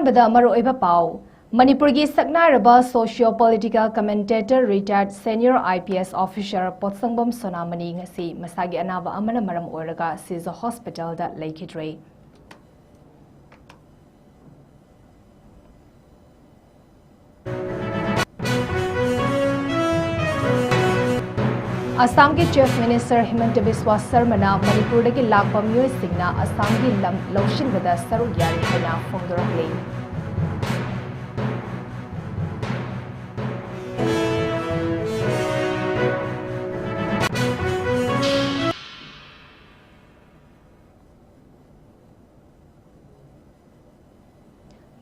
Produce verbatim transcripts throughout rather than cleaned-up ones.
ꯑꯍꯥꯟꯕꯗ ꯃꯔꯨꯑꯣꯏꯕ ꯄꯥꯎ꯫ ꯃꯅꯤꯄꯨꯔꯒꯤ ꯁꯛꯅꯥꯏꯔꯕ socio political commentator, retired senior I P S officer ꯄꯣꯠꯁꯪꯕꯝ ꯁꯣꯅꯥꯃꯅꯤ ꯉꯁꯤ ꯃꯁꯥꯒꯤ ꯑꯅꯥꯕ ꯑꯃꯅ ꯃꯔꯝ ꯑꯣꯏꯔꯒ ꯁꯤꯖ ꯍꯣꯁꯄꯤꯇꯥꯜꯗ ꯂꯩꯈꯤꯗ꯭ꯔꯦ꯫ ꯑꯁꯥꯝꯒꯤ Chief Minister ꯍꯤꯃꯟꯇ ꯕꯤꯁ꯭ꯋꯥ ꯁꯔꯃꯅ ꯃꯅꯤꯄꯨꯔꯗꯒꯤ ꯂꯥꯛꯄ ꯃꯤꯑꯣꯏꯁꯤꯡꯅ ꯑꯁꯥꯝꯒꯤ ꯂꯝ ꯂꯧꯁꯤꯟꯕꯗ ꯁꯔꯨꯛ ꯌꯥꯔꯤ ꯍꯥꯏꯅ ꯐꯣꯡꯗꯣꯔꯛꯂꯤ꯫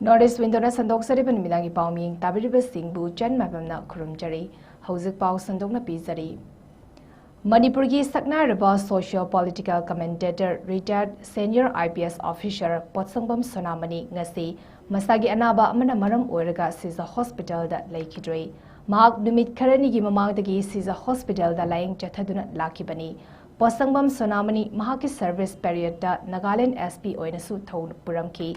North East Window ꯅ ꯁꯟꯗꯣꯛꯆꯔꯤꯕ ꯅꯨꯃꯤꯗꯥꯡꯒꯤ ꯄꯥꯎ ꯃꯤꯌꯦꯡ ꯇꯥꯕꯤꯔꯤꯕꯁꯤꯡꯕꯨ ꯆꯟ ꯃꯥꯏꯕꯝꯅ ꯈꯨꯔꯨꯝꯖꯔꯤ꯫ ꯍꯧꯖꯤꯛ ꯄꯥꯎ ꯁꯟꯗꯣꯛꯅ ꯄꯤꯖꯔꯤ꯫ ꯃꯅꯤꯄꯨꯔꯒꯤ ꯁꯛꯅꯥꯏꯔꯕ socio political commentator, retired senior I P S officer ꯄꯣꯠꯁꯪꯕꯝ ꯁꯣꯅꯥꯃꯅꯤ ꯉꯁꯤ ꯃꯁꯥꯒꯤ ꯑꯅꯥꯕ ꯑꯃꯅ ꯃꯔꯝ ꯑꯣꯏꯔꯒ ꯁꯤꯖ ꯍꯣꯁꯄꯤꯇꯥꯜꯗ ꯂꯩꯈꯤꯗ꯭ꯔꯦ꯫ ꯃꯍꯥꯛ ꯅꯨꯃꯤꯠ ꯈꯔꯅꯤꯒꯤ ꯃꯃꯥꯡꯗꯒꯤ ꯁꯤꯖ ꯍꯣꯁꯄꯤꯇꯥꯜꯗ ꯂꯥꯌꯦꯡ ꯆꯠꯊꯗꯨꯅ ꯂꯥꯛꯈꯤꯕꯅꯤ꯫ ꯄꯣꯠꯁꯪꯕꯝ ꯁꯣꯅꯥꯃꯅꯤ ꯃꯍꯥꯛꯀꯤ service period ꯇ ꯅꯥꯒꯥꯂꯦꯟ S P ꯑꯣꯏꯅꯁꯨ ꯊꯧ ꯄꯨꯔꯝꯈꯤ꯫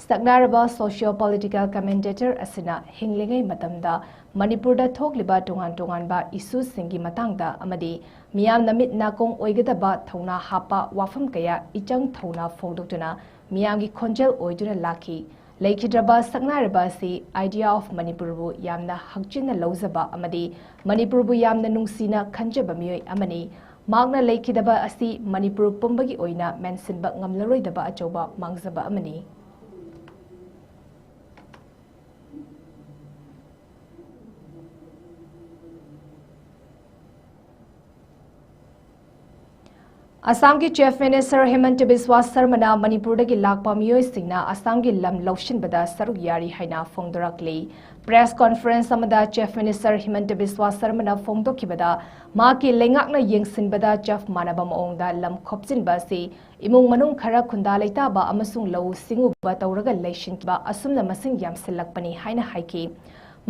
ꯁꯛꯅꯥꯏꯔꯕ socio political commentator ꯑꯁꯤꯅ ꯍꯤꯡꯂꯤꯉꯩ ꯃꯇꯝꯗ ꯃꯅꯤꯄꯨꯔꯗ ꯊꯣꯛꯂꯤꯕ ꯇꯣꯉꯥꯟ ꯇꯣꯉꯥꯟꯕ issue ꯁꯤꯡꯒꯤ ꯃꯇꯥꯡꯗ ꯑꯃꯗꯤ ꯃꯤꯌꯥꯝꯅ ꯃꯤꯠ ꯅꯥꯀꯣꯡ ꯑꯣꯏꯒꯗꯕ ꯊꯧꯅꯥ ꯍꯥꯞꯄ ꯋꯥꯐꯝ ꯀꯌꯥ ꯏꯆꯪ ꯊꯧꯅ ꯐꯣꯡꯗꯣꯛꯇꯨꯅ ꯃꯤꯌꯥꯝꯒꯤ ꯈꯣꯟꯖꯦꯜ ꯑꯣꯏꯗꯨꯅ ꯂꯥꯛꯈꯤ꯫ ꯂꯩꯈꯤꯗ꯭ꯔꯕ ꯁꯛꯅꯥꯏꯔꯕ ꯑꯁꯤ Idea of ꯃꯅꯤꯄꯨꯔꯕꯨ ꯌꯥꯝꯅ ꯍꯛꯆꯤꯟꯅ ꯂꯧꯖꯕ ꯑꯃꯗꯤ ꯃꯅꯤꯄꯨꯔꯕꯨ ꯌꯥꯝꯅ ꯅꯨꯡꯁꯤꯅ ꯈꯟꯖꯕ ꯃꯤꯑꯣꯏ ꯑꯃꯅꯤ꯫ ꯃꯍꯥꯛꯅ ꯂꯩꯈꯤꯗꯕ ꯑꯁꯤ ꯃꯅꯤꯄꯨꯔ ꯄꯨꯝꯕꯒꯤ ꯑꯣꯏꯅ ꯃꯦꯟꯁꯤꯟꯕ ꯉꯝꯂꯔꯣꯏꯗꯕ ꯑꯆꯧꯕ ꯃꯥꯡꯖꯕ ꯑꯃꯅꯤ꯫ ꯑꯁꯥꯝꯒꯤ Chief Minister ꯍꯤꯃꯟꯇ ꯕꯤꯁ꯭ꯋꯥ ꯁꯔꯃꯅ ꯃꯅꯤꯄꯨꯔꯗꯒꯤ ꯂꯥꯛꯄ ꯃꯤꯑꯣꯏꯁꯤꯡꯅ ꯑꯁꯥꯝꯒꯤ ꯂꯝ ꯂꯧꯁꯤꯟꯕꯗ ꯁꯔꯨꯛ ꯌꯥꯔꯤ ꯍꯥꯏꯅ ꯐꯣꯡꯗꯣꯔꯛꯂꯤ꯫ Press conference ꯑꯃꯗ Chief Minister ꯍꯤꯃꯟꯇ ꯕꯤꯁ꯭ꯋꯥ ꯁꯔꯃꯅ ꯐꯣꯡꯗꯣꯛꯈꯤꯕꯗ, ꯃꯍꯥꯛꯀꯤ ꯂꯩꯉꯥꯛꯅ ꯌꯦꯡꯁꯤꯟꯕꯗ ꯆꯞ ꯃꯥꯟꯅꯕ ꯃꯑꯣꯡꯗ ꯂꯝ ꯈꯣꯞꯆꯤꯟꯕ ꯑꯁꯤ ꯏꯃꯨꯡ ꯃꯅꯨꯡ ꯈꯔ ꯈꯨꯟꯗꯥ ꯂꯩꯇꯥꯕ ꯑꯃꯁꯨꯡ ꯂꯧꯎ ꯁꯤꯡꯎꯕ ꯇꯧꯔꯒ ꯂꯩꯁꯤꯟꯈꯤꯕ ꯑꯁꯨꯝꯅ ꯃꯁꯤꯡ ꯌꯥꯝꯁꯤꯜꯂꯛꯄꯅꯤ ꯍꯥꯏꯅ ꯍꯥꯏꯈꯤ꯫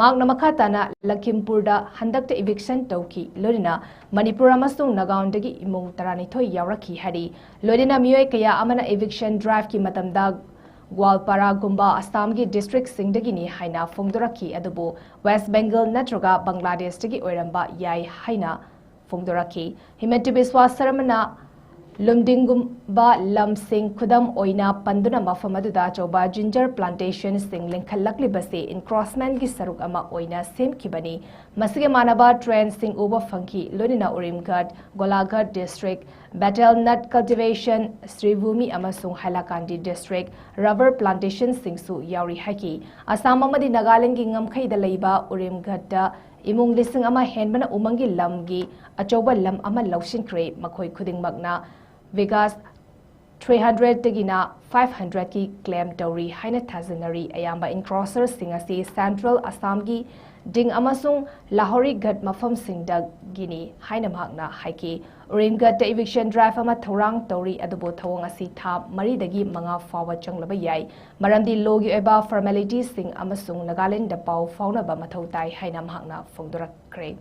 ꯃꯍꯥꯛꯅ ꯃꯈꯥ ꯇꯥꯅ ꯂꯈꯤꯝꯄꯨꯔꯗ ꯍꯟꯗꯛꯇ eviction ꯇꯧꯈꯤ, ꯂꯣꯏꯅꯅ ꯃꯅꯤꯄꯨꯔ ꯑꯃꯁꯨꯡ ꯅꯥꯒꯥꯎꯟꯗꯒꯤ ꯏꯃꯨꯡ ꯇꯔꯥꯅꯤꯊꯣꯏ ꯌꯥꯎꯔꯛꯈꯤ ꯍꯥꯏꯔꯤ꯫ ꯂꯣꯏꯅꯅ ꯃꯤꯑꯣꯏ ꯀꯌꯥ ꯑꯃꯅ eviction drive ꯀꯤ ꯃꯇꯝꯗ ꯒ꯭ꯋꯥꯜꯄꯥꯔꯥꯒꯨꯝꯕ ꯑꯁꯥꯝꯒꯤ ꯗꯤꯁꯇ꯭ꯔꯤꯛꯁꯤꯡꯗꯒꯤꯅꯤ ꯍꯥꯏꯅ ꯐꯣꯡꯗꯣꯔꯛꯈꯤ, ꯑꯗꯨꯕꯨ ꯋꯦꯁ ꯕꯦꯡꯒꯜ ꯅꯠꯇ꯭ꯔꯒ ꯕꯪꯒ꯭ꯂꯥꯗꯦꯁꯇꯒꯤ ꯑꯣꯏꯔꯝꯕ ꯌꯥꯏ ꯍꯥꯏꯅ ꯐꯣꯡꯗꯣꯔꯛꯈꯤ꯫ ꯍꯤꯃꯟꯇ ꯕꯤꯁ꯭ꯋꯥ ꯁꯔꯃꯅ ꯂꯨꯝꯗꯤꯡꯒꯨꯝꯕ ꯂꯝꯁꯤꯡ ꯈꯨꯗꯝ ꯑꯣꯏꯅ ꯄꯟꯗꯨꯅ ꯃꯐꯝ ꯑꯗꯨꯗ ꯑꯆꯧꯕ ꯖꯤꯟꯖꯔ ꯄ꯭ꯂꯥꯟꯇꯦꯁꯟꯁꯤꯡ ꯂꯤꯡꯈꯠꯂꯛꯂꯤꯕꯁꯤ ꯏꯟꯀ꯭ꯔꯣꯆꯃꯦꯟꯒꯤ ꯁꯔꯨꯛ ꯑꯃ ꯑꯣꯏꯅ ꯁꯦꯝꯈꯤꯕꯅꯤ꯫ ꯃꯁꯤꯒ ꯃꯥꯟꯅꯕ ꯇ꯭ꯔꯦꯟꯁꯤꯡ ꯎꯕ ꯐꯪꯈꯤ, ꯂꯣꯏꯅꯅ ꯎꯔꯤꯝꯘꯠ, ꯒꯣꯂꯥꯘꯠ ꯗꯤꯁꯇ꯭ꯔꯤꯛ, ꯕꯦꯇꯦꯜ ꯅꯠ ꯀꯜꯇꯤꯚꯦꯁꯟ, ꯁ꯭ꯔꯤꯚꯨꯃꯤ ꯑꯃꯁꯨꯡ ꯍꯥꯏꯂꯥꯀꯥꯟꯗꯤ ꯗꯤꯁꯇ꯭ꯔꯤꯛ ꯔꯕꯔ ꯄ꯭ꯂꯥꯟꯇꯦꯁꯟꯁꯤꯡꯁꯨ ꯌꯥꯎꯔꯤ ꯍꯥꯏꯈꯤ꯫ ꯑꯁꯥꯝ ꯑꯃꯗꯤ ꯅꯥꯒꯥꯂꯦꯟꯗꯒꯤ ꯉꯝꯈꯩꯗ ꯂꯩꯕ ꯎꯔꯤꯝꯘꯠꯇ ꯏꯃꯨꯡ ꯂꯤꯁꯤꯡ ꯑꯃ ꯍꯦꯟꯕꯅ ꯎꯃꯪꯒꯤ ꯂꯝꯒꯤ ꯑꯆꯧꯕ ꯂꯝ ꯑꯃ ꯂꯧꯁꯤꯟꯈ꯭ꯔꯦ꯫ ꯃꯈꯣꯏ ꯈꯨꯗꯤꯡꯃꯛꯅ ꯕꯤꯒꯥꯁ ꯊ꯭ꯔꯤ ꯍꯟꯗ꯭ꯔꯦꯗꯇꯒꯤꯅ ꯐꯥꯏꯚ ꯍꯟꯗ꯭ꯔꯦꯗꯀꯤ ꯀ꯭ꯂꯦꯝ ꯇꯧꯔꯤ ꯍꯥꯏꯅ ꯊꯥꯖꯅꯔꯤ꯫ ꯑꯌꯥꯝꯕ ꯏꯟꯀ꯭ꯔꯣꯆꯔꯁꯤꯡ ꯑꯁꯤ ꯁꯦꯟꯇ꯭ꯔꯦꯜ ꯑꯁꯥꯝꯒꯤ ꯗꯤꯡ ꯑꯃꯁꯨꯡ ꯂꯥꯍꯣꯔꯤꯘꯠ ꯃꯐꯝꯁꯤꯡꯗꯒꯤꯅꯤ ꯍꯥꯏꯅ ꯃꯍꯥꯛꯅ ꯍꯥꯏꯈꯤ꯫ ꯎꯔꯤꯝꯘꯠꯇ ꯏꯚꯤꯛꯁꯟ ꯗ꯭ꯔꯥꯏꯚ ꯑꯃ ꯊꯧꯔꯥꯡ ꯇꯧꯔꯤ, ꯑꯗꯨꯕꯨ ꯊꯧꯑꯣꯡ ꯑꯁꯤ ꯊꯥ ꯃꯔꯤꯗꯒꯤ ꯃꯉꯥ ꯐꯥꯎꯕ ꯆꯪꯂꯕ ꯌꯥꯏ, ꯃꯔꯝꯗꯤ ꯂꯣꯒꯤ ꯑꯣꯏꯕ ꯐꯣꯔꯃꯦꯂꯤꯇꯤꯁꯤꯡ ꯑꯃꯁꯨꯡ ꯅꯥꯒꯥꯂꯦꯟꯗ ꯄꯥꯎ ꯐꯥꯎꯅꯕ ꯃꯊꯧ ꯇꯥꯏ ꯍꯥꯏꯅ ꯃꯍꯥꯛꯅ ꯐꯣꯡꯗꯣꯔꯛꯈ꯭ꯔꯦ꯫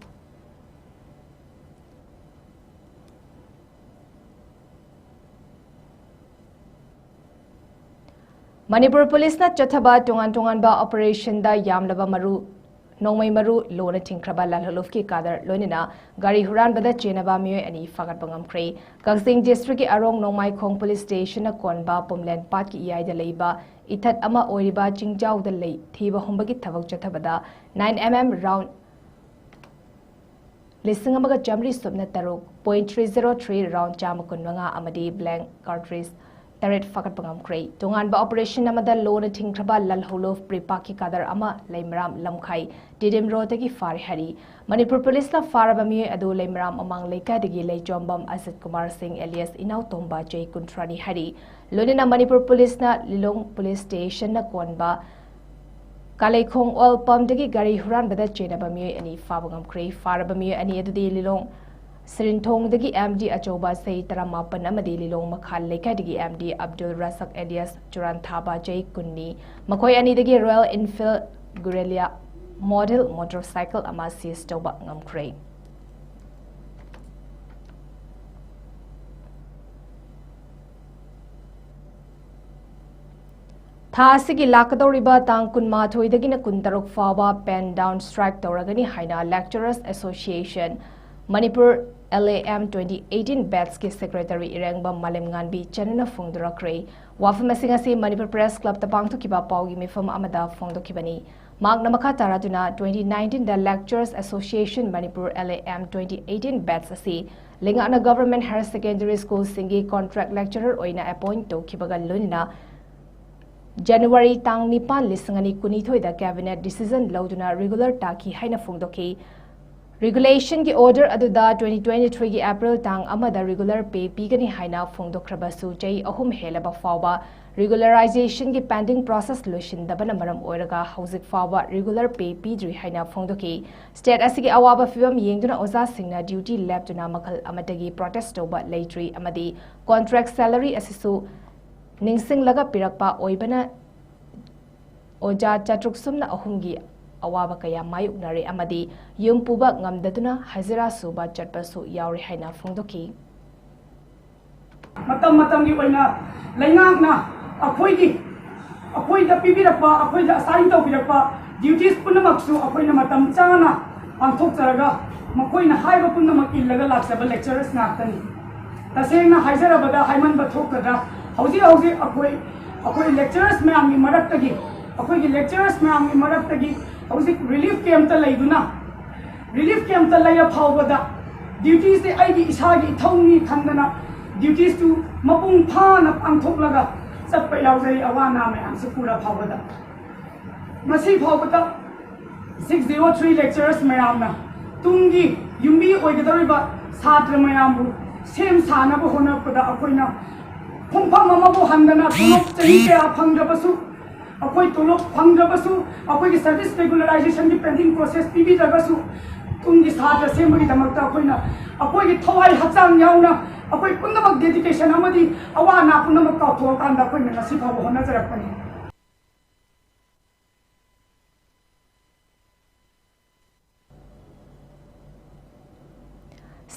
ꯃꯅꯤꯄꯨꯔ ꯄꯨꯂꯤꯁꯅ ꯆꯠꯊꯕ ꯇꯣꯉꯥꯟ ꯇꯣꯉꯥꯟꯕ ꯑꯣꯄꯔꯦꯁꯟꯗ ꯌꯥꯝꯂꯕ ꯃꯔꯨ, ꯅꯣꯡꯃꯩ ꯃꯔꯨ ꯂꯣꯅ ꯊꯤꯡꯈ꯭ꯔꯕ ꯂꯥꯜꯍꯧꯂꯨꯞꯀꯤ ꯀꯥꯗꯔ ꯂꯣꯏꯅꯅ ꯒꯥꯔꯤ ꯍꯨꯔꯥꯟꯕꯗ ꯆꯦꯟꯅꯕ ꯃꯤꯑꯣꯏ ꯑꯅꯤ ꯐꯥꯒꯠꯄ ꯉꯝꯈ꯭ꯔꯦ꯫ ꯀꯛꯆꯤꯡ ꯗꯤꯁꯇ꯭ꯔꯤꯛꯀꯤ ꯑꯔꯣꯡ ꯅꯣꯡꯃꯥꯏꯈꯣꯡ ꯄꯨꯂꯤꯁ ꯁ꯭ꯇꯦꯁꯟꯅ ꯀꯣꯟꯕ ꯄꯨꯝꯂꯦꯟ ꯄꯥꯠꯀꯤ ꯏꯌꯥꯏꯗ ꯂꯩꯕ ꯏꯊꯠ ꯑꯃ ꯑꯣꯏꯔꯤꯕ ꯆꯤꯡꯖꯥꯎꯗ ꯂꯩ ꯊꯤꯕ ꯍꯨꯝꯕꯒꯤ ꯊꯕꯛ ꯆꯠꯊꯕꯗ ꯅꯥꯏꯟ ꯑꯦꯝ ꯑꯦꯝ ꯔꯥꯎꯟ ꯂꯤꯁꯤꯡ ꯑꯃꯒ ꯆꯥꯃꯔꯤ ꯁꯨꯞꯅ ꯇꯔꯨꯛ point three zero three round ꯆꯥꯝꯃ ꯀꯨꯟꯃꯉꯥ ꯑꯃꯗꯤ ꯕ꯭ꯂꯦꯡ ꯀꯥꯔꯇ꯭ꯔꯤꯖ ꯇꯔꯦꯠ ꯐꯥꯒꯠꯄ ꯉꯝꯈ꯭ꯔꯦ꯫ ꯇꯣꯉꯥꯟꯕ ꯑꯣꯄꯔꯦꯁꯟ ꯑꯃꯗ ꯂꯣꯅ ꯊꯤꯡꯈ꯭ꯔꯕ ꯂꯥꯜꯍꯧꯂꯨꯞ ꯄ꯭ꯔꯤꯄꯥꯛꯀꯤ ꯀꯥꯗꯔ ꯑꯃ ꯂꯩꯃꯔꯥꯝ ꯂꯝꯈꯥꯏ ꯇꯤꯗꯤꯝ ꯔꯣꯗꯒꯤ ꯐꯥꯔꯦ ꯍꯥꯏꯔꯤ꯫ ꯃꯅꯤꯄꯨꯔ ꯄꯨꯂꯤꯁꯅ ꯐꯥꯔꯕ ꯃꯤꯑꯣꯏ ꯑꯗꯨ ꯂꯩꯃꯔꯥꯝ ꯑꯃꯥꯡ ꯂꯩꯀꯥꯏꯗꯒꯤ ꯂꯩꯖꯣꯝꯕꯝ ꯑꯖꯤꯠ ꯀꯨꯃꯥꯔ ꯁꯤꯡ alias ꯏꯅꯥꯎꯇꯣꯝꯕ, ꯆꯍꯤ ꯀꯨꯟꯊ꯭ꯔꯥꯅꯤ ꯍꯥꯏꯔꯤ꯫ ꯂꯣꯏꯅꯅ ꯃꯅꯤꯄꯨꯔ ꯄꯨꯂꯤꯁꯅ ꯂꯤꯂꯣꯡ ꯄꯨꯂꯤꯁ ꯁ꯭ꯇꯦꯁꯟꯅ ꯀꯣꯟꯕ ꯀꯥꯂꯩꯈꯣꯡ ꯑꯣꯏꯜ ꯄꯝꯗꯒꯤ ꯒꯥꯔꯤ ꯍꯨꯔꯥꯟꯕꯗ ꯆꯦꯟꯅꯕ ꯃꯤꯑꯣꯏ ꯑꯅꯤ ꯐꯥꯕ ꯉꯝꯈ꯭ꯔꯦ꯫ ꯐꯥꯔꯕ ꯃꯤꯑꯣꯏ ꯑꯅꯤ ꯑꯗꯨꯗꯤ ꯂꯤꯂꯣꯡ ꯁꯤꯔꯤꯟꯊꯣꯡꯗꯒꯤ ꯑꯦꯝ ꯗꯤ ꯑꯆꯧꯕ, ꯆꯍꯤ ꯇꯔꯥꯃꯥꯄꯟ, ꯑꯃꯗꯤ ꯂꯤꯂꯣꯡ ꯃꯈꯥ ꯂꯩꯀꯥꯏꯗꯒꯤ M D Abdul rusk alias ꯆꯨꯔꯥꯟꯊꯥꯕ, ꯆꯍꯤ ꯀꯨꯟꯅꯤ꯫ ꯃꯈꯣꯏ ꯑꯅꯤꯗꯒꯤ Royal Enfield Guerrilla model motorcycle ꯑꯃ seize ꯇꯧꯕ ꯉꯝꯈ꯭ꯔꯦ꯫ ꯊꯥ ꯑꯁꯤꯒꯤ ꯂꯥꯛꯀꯗꯧꯔꯤꯕ ꯇꯥꯡ ꯀꯨꯟꯃꯥꯊꯣꯏꯗꯒꯤꯅ ꯀꯨꯟꯇꯔꯨꯛ ꯐꯥꯎꯕ pen down strike ꯇꯧꯔꯒꯅꯤ ꯍꯥꯏꯅ Lecturers Association Manipur, L A M, twenty eighteen batchꯀꯤ secretary ꯏꯔꯦꯡꯕꯝ ꯃꯥꯂꯦꯝꯉꯥꯟꯕꯤ ꯆꯅꯨꯅ ꯐꯣꯡꯗꯣꯔꯛꯈ꯭ꯔꯦ꯫ ꯋꯥꯐꯝ ꯑꯁꯤ ꯉꯁꯤ Manipur Press Clubꯇ ꯄꯥꯡꯊꯣꯛꯈꯤꯕ ꯄꯥꯎꯒꯤ ꯃꯤꯐꯝ ꯑꯃꯗ ꯐꯣꯡꯗꯣꯛꯈꯤꯕꯅꯤ꯫ ꯃꯍꯥꯛꯅ ꯃꯈꯥ ꯇꯥꯔꯗꯨꯅ, twenty nineteenꯗ Lecturers Association Manipur, L A M, twenty eighteen batch ꯑꯁꯤ ꯂꯩꯉꯥꯛꯅ Government Higher Secondary Schoolꯁꯤꯡꯒꯤ contract lecturer ꯑꯣꯏꯅ appoint ꯇꯧꯈꯤꯕꯒ ꯂꯣꯏꯅꯅ January ꯇꯥꯡ ꯅꯤꯄꯥꯟ, ꯂꯤꯁꯤꯡ ꯑꯅꯤ ꯀꯨꯟꯅꯤꯊꯣꯏꯗ cabinet decision ꯂꯧꯗꯨꯅ regular ꯇꯥꯈꯤ ꯍꯥꯏꯅ ꯐꯣꯡꯗꯣꯛꯈꯤ꯫ Regulationꯒꯤ order ꯑꯗꯨꯗ twenty twenty-threeꯒꯤ April ꯇꯥꯡ ꯑꯃꯗ regular pay ꯄꯤꯒꯅꯤ ꯍꯥꯏꯅ ꯐꯣꯡꯗꯣꯛꯈ꯭ꯔꯕꯁꯨ, ꯆꯍꯤ ꯑꯍꯨꯝ ꯍꯦꯜꯂꯕ ꯐꯥꯎꯕ regularizationꯒꯤ pending process ꯂꯣꯏꯁꯤꯟꯗꯕꯅ ꯃꯔꯝ ꯑꯣꯏꯔꯒ ꯍꯧꯖꯤꯛ ꯐꯥꯎꯕ regular pay ꯄꯤꯗ꯭ꯔꯤ ꯍꯥꯏꯅ ꯐꯣꯡꯗꯣꯛꯈꯤ꯫ State ꯑꯁꯤꯒꯤ ꯑꯋꯥꯕ ꯐꯤꯚꯝ ꯌꯦꯡꯗꯨꯅ ꯑꯣꯖꯥꯁꯤꯡꯅ duty ꯂꯦꯞꯇꯨꯅ ꯃꯈꯜ ꯑꯃꯠꯇꯒꯤ protest ꯇꯧꯕ ꯂꯩꯇ꯭ꯔꯤ ꯑꯃꯗꯤ contract salary ꯑꯁꯤꯁꯨ ꯅꯤꯡꯁꯤꯡꯂꯒ ꯄꯤꯔꯛꯄ ꯑꯣꯏꯕꯅ ꯑꯣꯖꯥ ꯆꯥꯇ꯭ꯔꯨꯛ ꯁꯨꯞꯅ ꯑꯍꯨꯝꯒꯤ ꯑꯋꯥꯕ ꯀꯌꯥ ꯃꯥꯌꯣꯛꯅꯔꯦ ꯑꯃꯗꯤ ꯌꯨꯝ ꯄꯨꯕ ꯉꯝꯗꯗꯨꯅ ꯍꯖꯤꯔꯥ ꯁꯨꯕ ꯆꯠꯄꯁꯨ ꯌꯥꯎꯔꯦ ꯍꯥꯏꯅ ꯐꯣꯡꯗꯣꯛꯈꯤ꯫ ꯃꯇꯝ ꯃꯇꯝꯒꯤ ꯑꯣꯏꯅ ꯂꯩꯉꯥꯛꯅ ꯑꯩꯈꯣꯏꯒꯤ, ꯑꯩꯈꯣꯏꯗ ꯄꯤꯕꯤꯔꯛꯄ, ꯑꯩꯈꯣꯏꯗ assign ꯇꯧꯕꯤꯔꯛꯄ duties ꯄꯨꯝꯅꯃꯛꯁꯨ ꯑꯩꯈꯣꯏꯅ ꯃꯇꯝ ꯆꯥꯅ ꯄꯥꯡꯊꯣꯛꯆꯔꯒ ꯃꯈꯣꯏꯅ ꯍꯥꯏꯕ ꯄꯨꯝꯅꯃꯛ ꯏꯜꯂꯒ ꯂꯥꯛꯆꯕ lecturers ꯉꯥꯛꯇꯅꯤ꯫ ꯇꯁꯦꯡꯅ ꯍꯥꯏꯖꯔꯕꯗ ꯍꯥꯏꯃꯟꯕ ꯊꯣꯛꯀꯗ꯭ꯔꯥ, ꯍꯧꯖꯤꯛ ꯍꯧꯖꯤꯛ ꯑꯩꯈꯣꯏ, ꯑꯩꯈꯣꯏ lecturers ꯃꯌꯥꯝꯒꯤ ꯃꯔꯛꯇꯒꯤ, ꯑꯩꯈꯣꯏꯒꯤ lecturers ꯃꯌꯥꯝꯒꯤ ꯃꯔꯛꯇꯒꯤ ꯍꯧꯖꯤꯛ relief campꯇ ꯂꯩꯗꯨꯅ, relief campꯇ ꯂꯩꯔ ꯐꯥꯎꯕꯗ dutyꯁꯦ ꯑꯩꯒꯤ ꯏꯁꯥꯒꯤ ꯏꯊꯧꯅꯤ ꯈꯟꯗꯅ dutiesꯇꯨ ꯃꯄꯨꯡ ꯐꯥꯅ ꯄꯥꯡꯊꯣꯛꯂꯒ ꯆꯠꯄ ꯌꯥꯎꯖꯩ, ꯑꯋꯥ ꯑꯅꯥ ꯃꯌꯥꯝꯁꯦ ꯄꯨꯔ ꯐꯥꯎꯕꯗ꯫ ꯉꯁꯤ ꯐꯥꯎꯕꯗ six zero three lecturers ꯃꯌꯥꯝꯅ ꯇꯨꯡꯒꯤ ꯌꯨꯝꯕꯤ ꯑꯣꯏꯒꯗꯧꯔꯤꯕ ꯁꯥꯇ꯭ꯔ ꯃꯌꯥꯝꯕꯨ ꯁꯦꯝ ꯁꯥꯅꯕ ꯍꯣꯠꯅꯔꯛꯄꯗ ꯑꯩꯈꯣꯏꯅ ꯈꯣꯡꯐꯝ ꯑꯃꯕꯨ ꯍꯟꯗꯅ ꯇꯣꯂꯣꯞ ꯆꯍꯤ ꯀꯌꯥ ꯐꯪꯗ꯭ꯔꯕꯁꯨ, ꯑꯩꯈꯣꯏ ꯇꯣꯂꯣꯞ ꯐꯪꯗ꯭ꯔꯕꯁꯨ, ꯑꯩꯈꯣꯏꯒꯤ service regularizationꯒꯤ pending process ꯄꯤꯕꯤꯗ꯭ꯔꯒꯁꯨ, ꯇꯨꯡꯒꯤ ꯁꯥꯇ꯭ꯔ ꯁꯦꯝꯕꯒꯤꯗꯃꯛꯇ ꯑꯩꯈꯣꯏꯅ ꯑꯩꯈꯣꯏꯒꯤ ꯊꯋꯥꯏ ꯍꯛꯆꯥꯡ ꯌꯥꯎꯅ ꯑꯩꯈꯣꯏ ꯄꯨꯝꯅꯃꯛ dedication ꯑꯃꯗꯤ ꯑꯋꯥ ꯑꯅꯥ ꯄꯨꯝꯅꯃꯛ ꯀꯥꯎꯊꯣꯛꯑꯀꯥꯟꯗ ꯑꯩꯈꯣꯏꯅ ꯉꯁꯤ ꯐꯥꯎꯕ ꯍꯣꯠꯅꯖꯔꯛꯄꯅꯤ꯫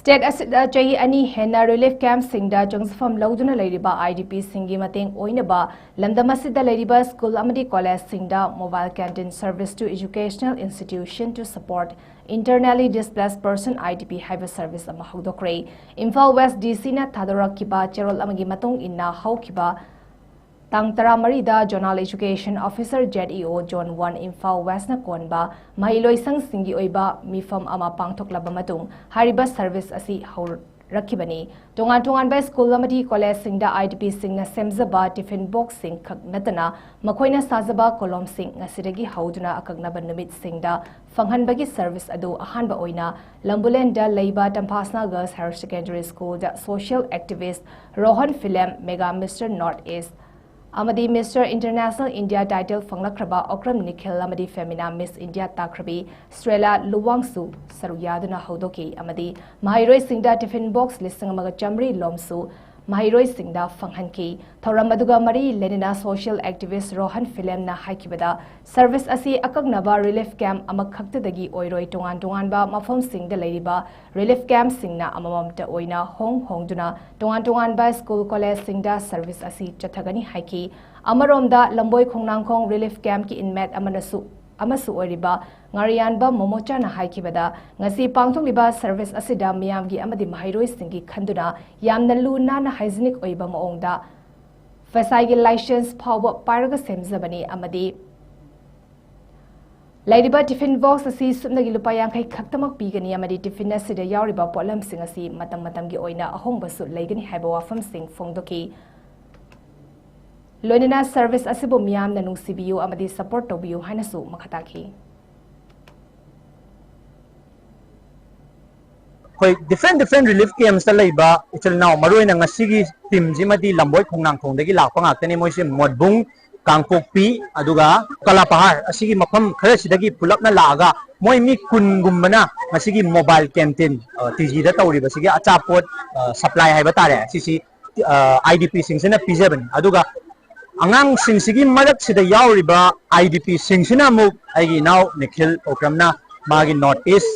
State ꯑꯁꯤꯗ ꯆꯍꯤ ꯑꯅꯤ ꯍꯦꯟꯅ relief campꯁꯤꯡꯗ ꯆꯪꯖꯐꯝ ꯂꯧꯗꯨꯅ ꯂꯩꯔꯤꯕ IDPꯁꯤꯡꯒꯤ ꯃꯇꯦꯡ ꯑꯣꯏꯅꯕ ꯂꯝꯗꯝ ꯑꯁꯤꯗ ꯂꯩꯔꯤꯕ school ꯑꯃꯗꯤ collegeꯁꯤꯡꯗ mobile canteen service to educational institution to support internally displaced person, IDP, ꯍꯥꯏꯕ service ꯑꯃ ꯍꯧꯗꯣꯛꯈ꯭ꯔꯦ꯫ ꯏꯝꯐꯥꯜ West DCꯅ ꯊꯥꯗꯣꯔꯛꯈꯤꯕ ꯆꯦꯔꯣꯜ ꯑꯃꯒꯤ ꯃꯇꯨꯡ ꯏꯟꯅ ꯍꯧꯈꯤꯕ ꯇꯥꯡ ꯇꯔꯥꯃꯔꯤꯗ Zonal Education Officer, ZEO, Zone one, Imphal Westꯅ ꯀꯣꯟꯕ ꯃꯍꯩꯂꯣꯏꯁꯪꯁꯤꯡꯒꯤ ꯑꯣꯏꯕ ꯃꯤꯐꯝ ꯑꯃ ꯄꯥꯡꯊꯣꯛꯂꯕ ꯃꯇꯨꯡ ꯍꯥꯏꯔꯤꯕ service ꯑꯁꯤ ꯍꯧꯔꯛꯈꯤꯕꯅꯤ꯫ ꯇꯣꯉꯥꯟ ꯇꯣꯉꯥꯟꯕ school ꯑꯃꯗꯤ collegeꯁꯤꯡꯗ IDPꯁꯤꯡꯅ ꯁꯦꯝꯖꯕ tiffin boxꯁꯤꯡ ꯈꯛ ꯅꯠꯇꯅ ꯃꯈꯣꯏꯅ ꯁꯥꯖꯕ ꯀꯣꯂꯣꯝꯁꯤꯡ ꯉꯁꯤꯗꯒꯤ ꯍꯧꯗꯨꯅ ꯑꯀꯛꯅꯕ ꯅꯨꯃꯤꯠꯁꯤꯡꯗ ꯐꯪꯍꯟꯕꯒꯤ service ꯑꯗꯨ ꯑꯍꯥꯟꯕ ꯑꯣꯏꯅ ꯂꯝꯕꯨꯂꯦꯟꯗ ꯂꯩꯕ Tampasna Girls Higher Secondary Schoolꯗ social activist Rohan Philem, Mega Mister North East ꯑꯃꯗꯤ Mister International India title ꯐꯪꯂꯛꯈ꯭ꯔꯕ ꯑꯣꯀ꯭ꯔꯝ ꯅꯤꯈꯤꯜ ꯑꯃꯗꯤ Femina Miss India ꯇꯥꯈ꯭ꯔꯕꯤ ꯁ꯭ꯇ꯭ꯔꯦꯂꯥ ꯂꯨꯋꯥꯡꯁꯨ ꯁꯔꯨꯛ ꯌꯥꯗꯨꯅ ꯍꯧꯗꯣꯛꯈꯤ ꯑꯃꯗꯤ ꯃꯍꯩꯔꯣꯏꯁꯤꯡꯗ tiffin box ꯂꯤꯁꯤꯡ ꯑꯃꯒ ꯆꯥꯃꯔꯤ ꯂꯣꯝꯁꯨ ꯃꯍꯩꯔꯣꯏꯁꯤꯡꯗ ꯐꯪꯍꯟꯈꯤ꯫ ꯊꯧꯔꯝ ꯑꯗꯨꯒ ꯃꯔꯤ ꯂꯩꯅꯅ social activist ꯔꯣꯍꯟ ꯐꯤꯂꯦꯝꯅ ꯍꯥꯏꯈꯤꯕꯗ, service ꯑꯁꯤ ꯑꯀꯛꯅꯕ relief camp ꯑꯃꯈꯛꯇꯗꯒꯤ ꯑꯣꯏꯔꯣꯏ, ꯇꯣꯉꯥꯟ ꯇꯣꯉꯥꯟꯕ ꯃꯐꯝꯁꯤꯡꯗ ꯂꯩꯔꯤꯕ relief campꯁꯤꯡꯅ ꯑꯃꯃꯝꯇ ꯑꯣꯏꯅ ꯍꯣꯡ ꯍꯣꯡꯗꯨꯅ ꯇꯣꯉꯥꯟ ꯇꯣꯉꯥꯟꯕ school collegeꯁꯤꯡꯗ service ꯑꯁꯤ ꯆꯠꯊꯒꯅꯤ ꯍꯥꯏꯈꯤ꯫ ꯑꯃꯔꯣꯝꯗ, ꯂꯝꯕꯣꯏ ꯈꯣꯡꯅꯥꯡꯈꯣꯡ relief campꯀꯤ inmate ꯑꯃꯅꯁꯨ ꯑꯃꯁꯨ ꯑꯣꯏꯔꯤꯕ ꯉꯥꯔꯤꯌꯥꯟꯕ ꯃꯣꯃꯣꯆꯥꯅ ꯍꯥꯏꯈꯤꯕꯗ, ꯉꯁꯤ ꯄꯥꯡꯊꯣꯛꯂꯤꯕ service ꯑꯁꯤꯗ ꯃꯤꯌꯥꯝꯒꯤ ꯑꯃꯗꯤ ꯃꯍꯩꯔꯣꯏꯁꯤꯡꯒꯤ ꯈꯟꯗꯨꯅ ꯌꯥꯝꯅ ꯂꯨ ꯅꯥꯟꯅ hygienic ꯑꯣꯏꯕ ꯃꯑꯣꯡꯗ ꯐꯦꯁꯥꯏꯒꯤ license ꯐꯥꯎꯕ ꯄꯥꯏꯔꯒ ꯁꯦꯝꯖꯕꯅꯤ ꯑꯃꯗꯤ ꯂꯩꯔꯤꯕ tiffin box ꯑꯁꯤ ꯁꯨꯞꯅꯒꯤ ꯂꯨꯄꯥ ꯌꯥꯡꯈꯩ ꯈꯛꯇꯃꯛ ꯄꯤꯒꯅꯤ ꯑꯃꯗꯤ tiffin ꯑꯁꯤꯗ ꯌꯥꯎꯔꯤꯕ ꯄꯣꯠꯂꯝꯁꯤꯡ ꯑꯁꯤ ꯃꯇꯝ ꯃꯇꯝꯒꯤ ꯑꯣꯏꯅ ꯑꯍꯣꯡꯕꯁꯨ ꯂꯩꯒꯅꯤ ꯍꯥꯏꯕ ꯋꯥꯐꯝꯁꯤꯡ ꯐꯣꯡꯗꯣꯛꯈꯤ꯫ ꯂꯣꯏꯅꯅ service ꯑꯁꯤꯕꯨ ꯃꯤꯌꯥꯝꯅ ꯅꯨꯡꯁꯤꯕꯤꯌꯨ ꯑꯃꯗꯤ support ꯇꯧꯕꯤꯌꯨ ꯍꯥꯏꯅꯁꯨ ꯃꯈꯥ ꯇꯥꯈꯤ꯫ ꯑꯩꯈꯣꯏ different different relief campsꯇ ꯂꯩꯕ ꯏꯆꯤꯜ ꯏꯅꯥꯎ, ꯃꯔꯨꯑꯣꯏꯅ ꯉꯁꯤꯒꯤ teamꯁꯤꯃꯗꯤ ꯂꯝꯕꯣꯏ ꯈꯣꯡꯅꯥꯡꯈꯣꯡꯗꯒꯤ ꯂꯥꯛꯄ ꯉꯥꯛꯇꯅꯤ꯫ ꯃꯣꯏꯁꯦ ꯃꯣꯠꯕꯨꯡ, ꯀꯥꯡꯄꯣꯛꯄꯤ, ꯑꯗꯨꯒ ꯀꯂꯥꯄꯍꯥꯔ ꯑꯁꯤꯒꯤ ꯃꯐꯝ ꯈꯔꯁꯤꯗꯒꯤ ꯄꯨꯂꯞꯅ ꯂꯥꯛꯑꯒ ꯃꯣꯏ ꯃꯤ ꯀꯨꯟꯒꯨꯝꯕꯅ ꯉꯁꯤꯒꯤ mobile canteen, ꯑ, TGꯗ ꯇꯧꯔꯤꯕꯁꯤꯒꯤ ꯑꯆꯥꯄꯣꯠ, ꯑ, supply ꯍꯥꯏꯕ ꯇꯥꯔꯦ, ꯁꯤꯁꯤ, ꯑ, IDPꯁꯤꯡꯁꯤꯅ ꯄꯤꯖꯕꯅꯤ꯫ ꯑꯗꯨꯒ ꯑꯉꯥꯡꯁꯤꯡꯁꯤꯒꯤ ꯃꯔꯛꯁꯤꯗ ꯌꯥꯎꯔꯤꯕ IDPꯁꯤꯡꯁꯤꯅ ꯑꯃꯨꯛ ꯑꯩꯒꯤ ꯏꯅꯥꯎ ꯅꯤꯈꯤꯜ ꯑꯣꯀ꯭ꯔꯝꯅ ꯃꯥꯒꯤ North East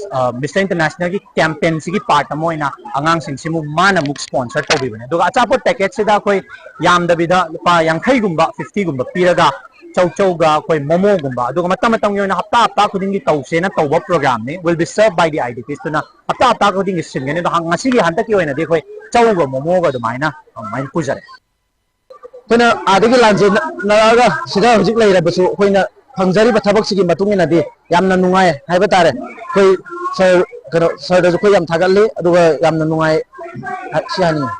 Mister International ꯒꯤ campaign ꯁꯤꯒꯤ part ꯑꯃ ꯑꯣꯏꯅ ꯑꯉꯥꯡꯁꯤꯡꯁꯤꯃꯨꯛ ꯃꯥꯅ ꯑꯃꯨꯛ sponsor ꯇꯧꯕꯤꯕꯅꯦ꯫ ꯑꯗꯨꯒ ꯑꯆꯥꯄꯣꯠ packet ꯁꯤꯗ ꯑꯩꯈꯣꯏ ꯌꯥꯝꯗꯕꯤꯗ ꯂꯨꯄꯥ ꯌꯥꯡꯈꯩꯒꯨꯝꯕ, fifty ꯒꯨꯝꯕ ꯄꯤꯔꯒ ꯆꯧ ꯆꯧꯒ ꯑꯩꯈꯣꯏ momo ꯒꯨꯝꯕ, ꯑꯗꯨꯒ ꯃꯇꯝ ꯃꯇꯝꯒꯤ ꯑꯣꯏꯅ ꯍꯞꯇꯥ ꯍꯞꯇꯥ ꯈꯨꯗꯤꯡꯒꯤ ꯇꯧꯁꯦꯅ ꯇꯧꯕ program ꯅꯤ, will be served by the I D Ps ꯇꯨꯅ ꯍꯞꯇꯥ ꯍꯞꯇꯥ ꯈꯨꯗꯤꯡꯒꯤ ꯁꯤꯟꯒꯅꯤ꯫ ꯑꯗꯣ ꯍ-, ꯉꯁꯤꯒꯤ ꯍꯟꯗꯛꯀꯤ ꯑꯣꯏꯅꯗꯤ ꯑꯩꯈꯣꯏ ꯆꯧꯒ momo ꯒ ꯑꯗꯨꯃꯥꯏꯅ ꯑꯗꯨꯃꯥꯏꯅ ꯄꯨꯖꯔꯦ꯫ ꯑꯩꯈꯣꯏꯅ ꯑꯥꯗꯒꯤ ꯂꯥꯟꯖꯦꯟꯅꯔꯛꯑꯒ ꯁꯤꯗ ꯍꯧꯖꯤꯛ ꯂꯩꯔꯕꯁꯨ, ꯑꯩꯈꯣꯏꯅ ꯐꯪꯖꯔꯤꯕ ꯊꯕꯛꯁꯤꯒꯤ ꯃꯇꯨꯡ ꯏꯟꯅꯗꯤ ꯌꯥꯝꯅ ꯅꯨꯡꯉꯥꯏ ꯍꯥꯏꯕ ꯇꯥꯔꯦ꯫ ꯑꯩꯈꯣꯏ ꯁꯥꯔ, ꯀꯩꯅꯣ, ꯁꯥꯔꯗꯁꯨ ꯑꯩꯈꯣꯏ ꯌꯥꯝ ꯊꯥꯒꯠꯂꯤ, ꯑꯗꯨꯒ ꯌꯥꯝꯅ ꯅꯨꯡꯉꯥꯏ ꯍꯥꯏ-, ꯁꯤ ꯍꯥꯏꯅꯤꯡꯉꯤ꯫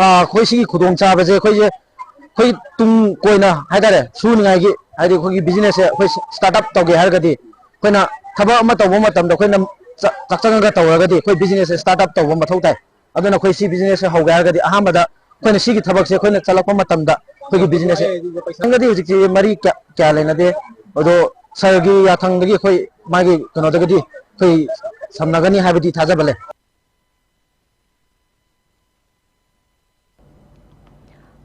ꯑꯥ, ꯑꯩꯈꯣꯏ ꯁꯤꯒꯤ ꯈꯨꯗꯣꯡꯆꯥꯕꯁꯦ ꯑꯩꯈꯣꯏꯁꯦ, ꯑꯩꯈꯣꯏ ꯇꯨꯡ ꯀꯣꯏꯅ ꯍꯥꯏ ꯇꯥꯔꯦ, ꯁꯨꯅꯤꯡꯉꯥꯏꯒꯤ, ꯍꯥꯏꯗꯤ ꯑꯩꯈꯣꯏꯒꯤ business ꯁꯦ ꯑꯩꯈꯣꯏ start up ꯇꯧꯒꯦ ꯍꯥꯏꯔꯒꯗꯤ, ꯑꯩꯈꯣꯏꯅ ꯊꯕꯛ ꯑꯃ ꯇꯧꯕ ꯃꯇꯝꯗ ꯑꯩꯈꯣꯏꯅ ꯆ-, ꯆꯥꯛꯆꯪꯉꯒ ꯇꯧꯔꯒꯗꯤ ꯑꯩꯈꯣꯏ business ꯁꯦ start up ꯇꯧꯕ ꯃꯊꯧ ꯇꯥꯏ꯫ ꯑꯗꯨꯅ ꯑꯩꯈꯣꯏ ꯁꯤ business ꯁꯦ ꯍꯧꯒꯦ ꯍꯥꯏꯔꯒꯗꯤ ꯑꯍꯥꯟꯕꯗ ꯑꯩꯈꯣꯏꯅ ꯁꯤꯒꯤ ꯊꯕꯛꯁꯦ ꯑꯩꯈꯣꯏꯅ ꯆꯠꯂꯛꯄ ꯃꯇꯝꯗ ꯑꯩꯈꯣꯏꯒꯤ business ꯁꯦ, ꯄꯩꯁꯥꯒꯗꯤ ꯍꯧꯖꯤꯛꯇꯤ ꯃꯔꯤ ꯀꯌꯥ, ꯀꯌꯥ ꯂꯩꯅꯗꯦ꯫ ꯑꯗꯣ ꯁꯥꯔꯒꯤ ꯌꯥꯊꯪꯗꯒꯤ ꯑꯩꯈꯣꯏ ꯃꯥꯒꯤ ꯀꯩꯅꯣꯗꯒꯤꯗꯤ ꯑꯩꯈꯣꯏ ꯁꯝꯅꯒꯅꯤ ꯍꯥꯏꯕꯗꯤ ꯊꯥꯖꯕ ꯂꯩ꯫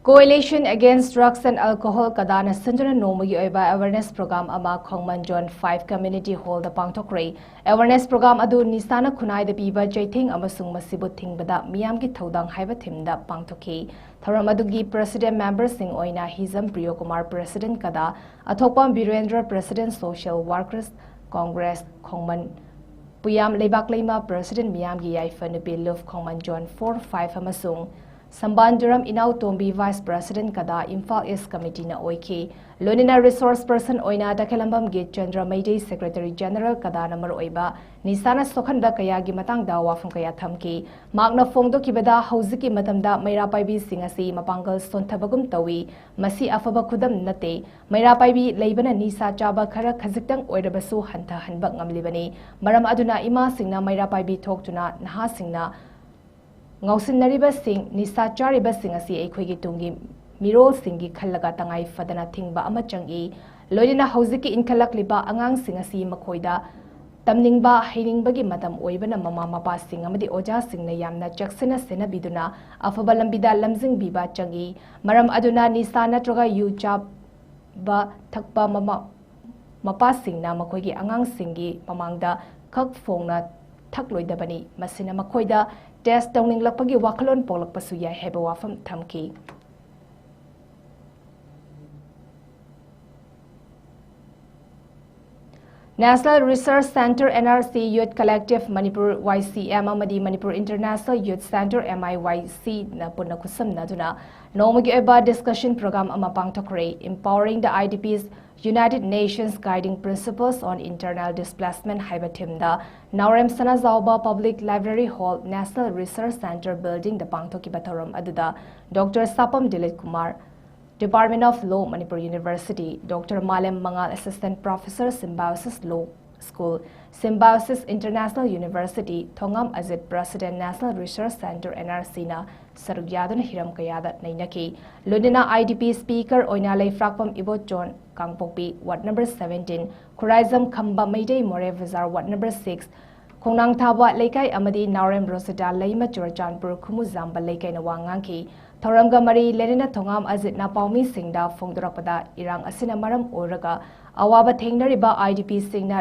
Coalition Against Drugs and Alcohol ꯀꯗꯥꯅ ꯁꯤꯟꯗꯨꯅ ꯅꯣꯡꯃꯒꯤ ꯑꯣꯏꯕ awareness program ꯑꯃ ꯈꯣꯡꯃꯟ Zone five Community Hall ꯗ ꯄꯥꯡꯊꯣꯛꯈ꯭ꯔꯦ꯫ Awareness program ꯑꯗꯨ ꯅꯤꯁꯥꯅ ꯈꯨꯟꯅꯥꯏꯗ ꯄꯤꯕ ꯆꯩꯊꯦꯡ ꯑꯃꯁꯨꯡ ꯃꯁꯤꯕꯨ ꯊꯤꯡꯕꯗ ꯃꯤꯌꯥꯝꯒꯤ ꯊꯧꯗꯥꯡ ꯍꯥꯏꯕ theme ꯗ ꯄꯥꯡꯊꯣꯛꯈꯤ꯫ ꯊꯧꯔꯝ ꯑꯗꯨꯒꯤ president member ꯁꯤꯡ ꯑꯣꯏꯅ ꯍꯤꯖꯝ ꯄ꯭ꯔꯤꯌꯣꯀꯨꯃꯥꯔ, president ꯀꯗꯥ, ꯑꯊꯣꯛꯄꯝ Birendra, president Social Workers Congress ꯈꯣꯡꯃꯟ, ꯄꯨꯌꯥꯝ ꯂꯩꯕꯥꯛ ꯂꯩꯃ, president ꯃꯤꯌꯥꯝꯒꯤ ꯌꯥꯏꯐ ꯅꯨꯄꯤ ꯂꯨꯞ ꯈꯣꯡꯃꯟ Zone four five ꯑꯃꯁꯨꯡ ꯁꯝꯕꯥꯟꯖꯔꯝ ꯏꯅꯥꯎꯇꯣꯝꯕꯤ, vice president ꯀꯗꯥ, ꯏꯝꯐꯥꯜ East committee ꯅ ꯑꯣꯏꯈꯤ꯫ ꯂꯣꯏꯅꯅ resource person ꯑꯣꯏꯅ ꯇꯈꯦꯂꯝꯕꯝ ꯒꯤꯠ ꯆꯟꯗ꯭ꯔ ꯃꯩꯇꯩ, secretary general ꯀꯗꯥꯅ ꯃꯔꯨꯑꯣꯏꯕ ꯅꯤꯁꯥꯅ ꯁꯣꯛꯍꯟꯕ ꯀꯌꯥꯒꯤ ꯃꯇꯥꯡꯗ ꯋꯥꯐꯝ ꯀꯌꯥ ꯊꯝꯈꯤ꯫ ꯃꯍꯥꯛꯅ ꯐꯣꯡꯗꯣꯛꯈꯤꯕꯗ, ꯍꯧꯖꯤꯛꯀꯤ ꯃꯇꯝꯗ ꯃꯩꯔꯥ ꯄꯥꯏꯕꯤꯁꯤꯡ ꯑꯁꯤ ꯃꯄꯥꯡꯒꯜ ꯁꯣꯟꯊꯕꯒꯨꯝ ꯇꯧꯏ꯫ ꯃꯁꯤ ꯑꯐꯕ ꯈꯨꯗꯝ ꯅꯠꯇꯦ꯫ ꯃꯩꯔꯥ ꯄꯥꯏꯕꯤ ꯂꯩꯕꯅ ꯅꯤꯁꯥ ꯆꯥꯕ ꯈꯔ ꯈꯖꯤꯛꯇꯪ ꯑꯣꯏꯔꯕꯁꯨ ꯍꯟꯊꯍꯟꯕ ꯉꯝꯂꯤꯕꯅꯤ꯫ ꯃꯔꯝ ꯑꯗꯨꯅ ꯏꯃꯥꯁꯤꯡꯅ ꯃꯩꯔꯥ ꯄꯥꯏꯕꯤ ꯊꯣꯛꯇꯨꯅ ꯅꯍꯥꯁꯤꯡꯅ ꯉꯥꯎꯁꯤꯟꯅꯔꯤꯕꯁꯤꯡ, ꯅꯤꯁꯥ ꯆꯥꯔꯤꯕꯁꯤꯡ ꯑꯁꯤ ꯑꯩꯈꯣꯏꯒꯤ ꯇꯨꯡꯒꯤ ꯃꯤꯔꯣꯜꯁꯤꯡꯒꯤ ꯈꯜꯂꯒ ꯇꯉꯥꯏ ꯐꯗꯅ ꯊꯤꯡꯕ ꯑꯃ ꯆꯪꯏ꯫ ꯂꯣꯏꯅꯅ ꯍꯧꯖꯤꯛꯀꯤ ꯏꯟꯈꯠꯂꯛꯂꯤꯕ ꯑꯉꯥꯡꯁꯤꯡ ꯑꯁꯤ ꯃꯈꯣꯏꯗ ꯇꯝꯅꯤꯡꯕ, ꯍꯩꯅꯤꯡꯕꯒꯤ ꯃꯇꯝ ꯑꯣꯏꯕꯅ ꯃꯃꯥ ꯃꯄꯥꯁꯤꯡ ꯑꯃꯗꯤ ꯑꯣꯖꯥꯁꯤꯡꯅ ꯌꯥꯝꯅ ꯆꯦꯛꯁꯤꯟꯅ ꯁꯦꯟꯅꯕꯤꯗꯨꯅ ꯑꯐꯕ ꯂꯝꯕꯤꯗ ꯂꯝꯖꯤꯡꯕꯤꯕ ꯆꯪꯏ꯫ ꯃꯔꯝ ꯑꯗꯨꯅ ꯅꯤꯁꯥ ꯅꯠꯇ꯭ꯔꯒ ꯌꯨ ꯆꯥꯕ ꯊꯛꯄ ꯃꯃꯥ ꯃꯄꯥꯁꯤꯡꯅ ꯃꯈꯣꯏꯒꯤ ꯑꯉꯥꯡꯁꯤꯡꯒꯤ ꯃꯃꯥꯡꯗ ꯈꯛ ꯐꯣꯡꯅ ꯊꯛꯂꯣꯏꯗꯕꯅꯤ꯫ ꯃꯁꯤꯅ ꯃꯈꯣꯏꯗ ꯇꯦꯁ ꯇꯧꯅꯤꯡꯂꯛꯄꯒꯤ ꯋꯥꯈꯜꯂꯣꯟ ꯄꯣꯛꯂꯛꯄꯁꯨ ꯌꯥꯏ ꯍꯥꯏꯕ ꯋꯥꯐꯝ ꯊꯝꯈꯤ꯫ National Research Centre, N R C, Youth Collective Manipur, Y C M, ꯑꯃꯗꯤ Manipur International Youth Centre, M I Y C, ꯅ ꯄꯨꯟꯅ ꯈꯨꯠꯁꯝꯅꯗꯨꯅ ꯅꯣꯡꯃꯒꯤ ꯑꯣꯏꯕ discussion program ꯑꯃ ꯄꯥꯡꯊꯣꯛꯈ꯭ꯔꯦ꯫ Empowering the I D Ps, United Nations Guiding Principles on Internal Displacement ꯍꯥꯏꯕ theme ꯗ ꯅꯥꯎꯔꯦꯝ ꯁꯅꯥꯖꯥꯎꯕ Public Library Hall, National Research Centre Building ꯗ ꯄꯥꯡꯊꯣꯛꯈꯤꯕ ꯊꯧꯔꯝ ꯑꯗꯨꯗ Doctor Sapam Dilip Kumar, Department of Law, Manipur University, Doctor ꯃꯥꯂꯦꯝ ꯃꯉꯥꯜ, Assistant Professor, Symbiosis Law School, Symbiosis International University, ꯊꯣꯉꯥꯝ Ajit, President, National Research Centre, N R C, ꯅ ꯁꯔꯨꯛ ꯌꯥꯗꯨꯅ ꯍꯤꯔꯝ ꯀꯌꯥꯗ ꯅꯩꯅꯈꯤ꯫ ꯂꯣꯏꯅꯅ I D P speaker ꯑꯣꯏꯅ ꯂꯩꯐ꯭ꯔꯥꯛꯄꯝ ꯏꯕꯣꯆꯣꯟ, ꯀꯥꯡꯄꯣꯛꯄꯤ, Ward number seventeen, ꯈꯨꯔꯥꯏꯖꯝ ꯈꯝꯕ ꯃꯩꯇꯩ, ꯃꯣꯔꯦ ꯕꯖꯥꯔ, Ward number six, ꯈꯣꯡꯅꯥꯡꯊꯥꯕ ꯂꯩꯀꯥꯏ ꯑꯃꯗꯤ ꯅꯥꯎꯔꯦꯝ ꯔꯣꯁꯤꯇꯥ ꯂꯩꯃ, ꯆꯨꯔꯆꯥꯟꯄꯨꯔ, ꯈꯨꯃꯨꯖꯥꯝꯕ ꯂꯩꯀꯥꯏꯅ ꯋꯥ ꯉꯥꯡꯈꯤ꯫ ꯊꯧꯔꯝꯒ ꯃꯔꯤ ꯂꯩꯅꯅ ꯊꯣꯉꯥꯝ ꯑꯖꯤꯠꯅ ꯄꯥꯎꯃꯤꯁꯤꯡꯗ ꯐꯣꯡꯗꯣꯔꯛꯄꯗ, ꯏꯔꯥꯡ ꯑꯁꯤꯅ ꯃꯔꯝ ꯑꯣꯏꯔꯒ ꯑꯋꯥꯕ ꯊꯦꯡꯅꯔꯤꯕ I D P ꯁꯤꯡꯅ